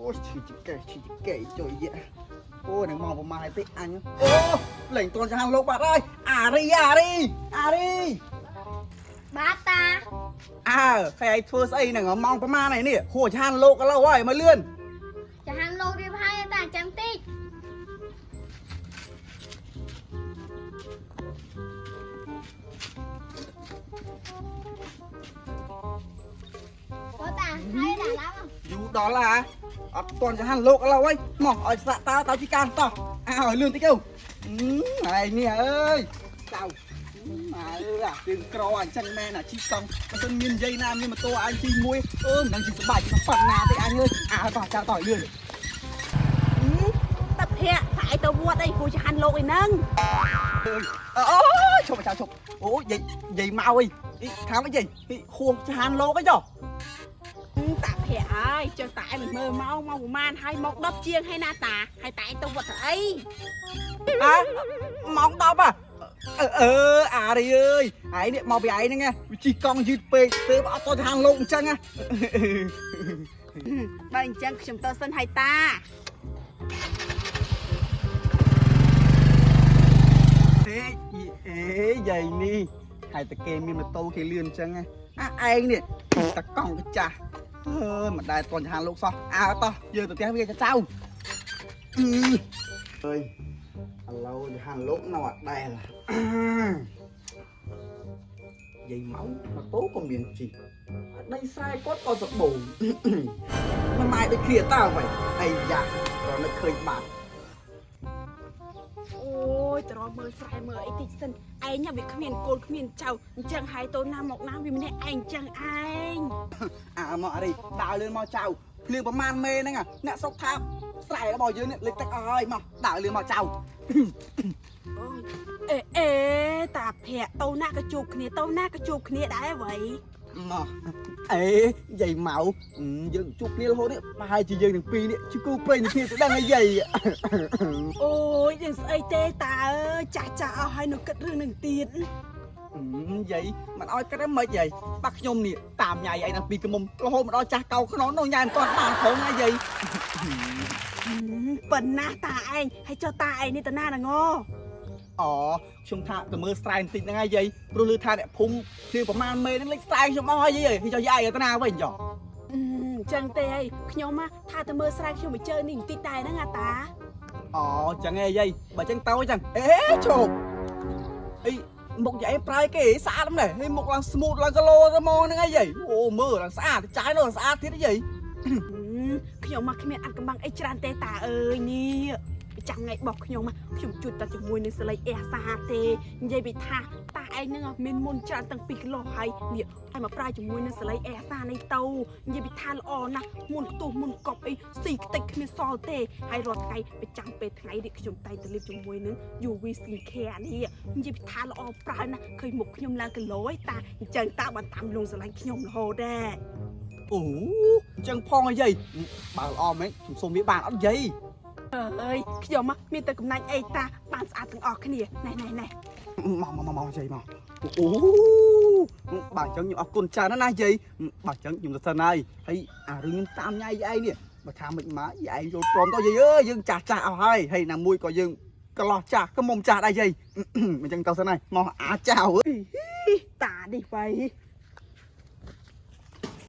អូឈឺចកេះឈឺចកេះជួយយៈអូនឹងមកប្រមាណហើយតិចអញអូលេងតន់ចង្ហាន់លោកបាត់ហើយអារីអារីអារី បាទតា អើហើយឯងធ្វើស្អីហ្នឹងម៉ោងប្រមាណហើយនេះហួចហានលោកឥឡូវហើយមកលឿន ចង្ហាន់លោករៀបហើយតាចាំតិចអូតាហើយតាឡើង យូរដល់ហ่าអត់តន់ចង្ហាន់លោកឥឡូវហើយមកឲ្យស្លាក់តើតើជីកានតោះអើឲ្យលឿនតិចទៅឯងនេះអើយចៅម៉ែអើយអារឿងក្រអញ្ចឹងមែនអាជីកង់បើមិនមានយាយណាមានម៉ូតូអញជីមួយអឺមិនដឹងជីសបាច់ប៉ុណ្ណាទេអញអើយអើតោះចៅតោះលឿន តាភ័ក្រថាឯងទៅវត្តអីគ្រូចហាន់លោកអីហ្នឹង អូឈប់ចៅឈប់អូយាយយាយមកអីអីថាម៉េចយាយហួងចង្ហាន់លោកអីចុះ តាភ័ក្រអើយចុះតាឯងមិនមើលមកមកប្រហែលហើយមក10ជាងហើយណាតាហើយតាឯងទៅវត្តទៅអី អើម៉ោង10ហ่ะអឺអឺអារីអើយឯងនេះមកពីឯងហ្នឹងវាជីកង់យឺតពេកទើបអត់តចហាងលោកអញ្ចឹងណា បើអញ្ចឹងខ្ញុំទៅសិនហើយតា ទេអេយាយនេះហើយតគេមានម៉ូតូគេលឿនអញ្ចឹងណាអាឯងនេះតកង់កាចាស់អឺមិនដែលតចហាងលោកសោះអើតោះយើងទៅផ្ទះវាចៅអឺអើយឥឡូវចហាងលោកនៅអត់ដែលយាយមកម៉ូតូក៏មានជីដីស្រែគាត់ក៏សបូរ មិនម៉ាយដូចគ្នាតើអ្វីអីយ៉ារនឹកឃើញបាត់ អូយត្រមើលស្រែមើលអីតិចសិនឯងវាគ្មានកូនគ្មានចៅអញ្ចឹងហើយទៅណាមកណាវាម្នាក់ឯងអញ្ចឹងឯង អាមកអារីដើរលឿនមកចៅភ្លៀងប្រមាណមេហ្នឹងអ្នកស្រុកថាស្រែរបស់យើងនេះលិចទឹកអស់ហើយមកដើរលឿនមកចៅ អូយអេអេតាភ័ក្រទៅណាក៏ជួបគ្នាទៅណាក៏ជួបគ្នាដែរអ្វី មកអេយាយម៉ៅយើងជួបគ្នារហូតនេះប្រហែលជាយើងទាំងពីរនេះជាគូព្រេងនឹងគ្នាទៅដឹងហើយយាយ អូយយើងស្អីទេតាអើយចាស់ចាស់អស់ហើយនៅគិតរឿងនឹងទៀត យាយមិនអោយគិតមិនយាយបាក់ខ្ញុំនេះតាមញ៉ៃឯងដល់ពីកមុំរហូតមកដល់ចាស់កោខ្នងនោះញ៉ៃមិនទាន់បានផងណាយាយ ប៉ុណ្ណាតាឯងហើយចុះតាឯងនេះតាណាណាង អូខ្ញុំថាទៅមើលស្រែបន្តិចហ្នឹងហើយយាយព្រោះឮថាអ្នកភូមិភ្លៀងប្រមាណមេហ្នឹងលេចស្រែខ្ញុំអស់ហើយយាយហើយចុះយាយទៅណាវិញចុះ អញ្ចឹងទេអីខ្ញុំថាទៅមើលស្រែខ្ញុំមកជើនេះបន្តិចដែរហ្នឹងអាតា អូចឹងឯងយាយបើចឹងទៅចឹងអេឈប់អីមុខយាយប្រៃគេស្អាតម្លេះហើយមុខឡើង smooth ឡើងគីឡូទៅហ្មងហ្នឹងឯងយាយអូមើលឡើងស្អាតចាយនោះស្អាតទៀតយាយ ខ្ញុំមកគ្មានអាត់កំបាំងអីច្រើនទេតាអើយនេះប្រចាំថ្ងៃរបស់ខ្ញុំខ្ញុំជួយតែជាមួយនឹងសលៃអេសាទេនិយាយពីថាតាឯងហ្នឹងមានមុនច្រើនតាំង2គីឡូហើយនេះហើយមកប្រើជាមួយនឹងសលៃអេសានេះទៅនិយាយពីថាល្អណាស់មុនខ្ទុះមុនកប់អីស៊ីខ្ទេចគ្មានសល់ទេហើយរាល់ថ្ងៃប្រចាំពេលថ្ងៃនេះខ្ញុំតែងតែលាបជាមួយនឹង UV Skin Care នេះនិយាយពីថាល្អប្រើណាស់ឃើញមុខខ្ញុំឡើងគីឡូឯតាអញ្ចឹងតាបានតាមលងស្រឡាញ់ខ្ញុំរហូតដែរ អូចឹងផងឯងយាយបើល្អមែនខ្ញុំសុំវាបានអត់យាយ អើយខ្ញុំមានតែកំណាញ់អីតាបានស្អាតទាំងអស់គ្នាណែណែណែ មកមកមកយាយមកអូបើចឹងខ្ញុំអរគុណច្រើនណាស់យាយបើចឹងខ្ញុំទៅសិនហើយហើយអារឿងខ្ញុំតាមញ៉ៃយាយនេះបើថាមិនមកយាយយល់ព្រមទៅយាយអើយយើងចាស់ចាស់អស់ហើយហើយណាមួយក៏យើងកន្លោះចាស់ក៏មុំចាស់ដែរយាយអញ្ចឹងទៅសិនហើយមកអាចៅអើយ តានេះវ៉ៃ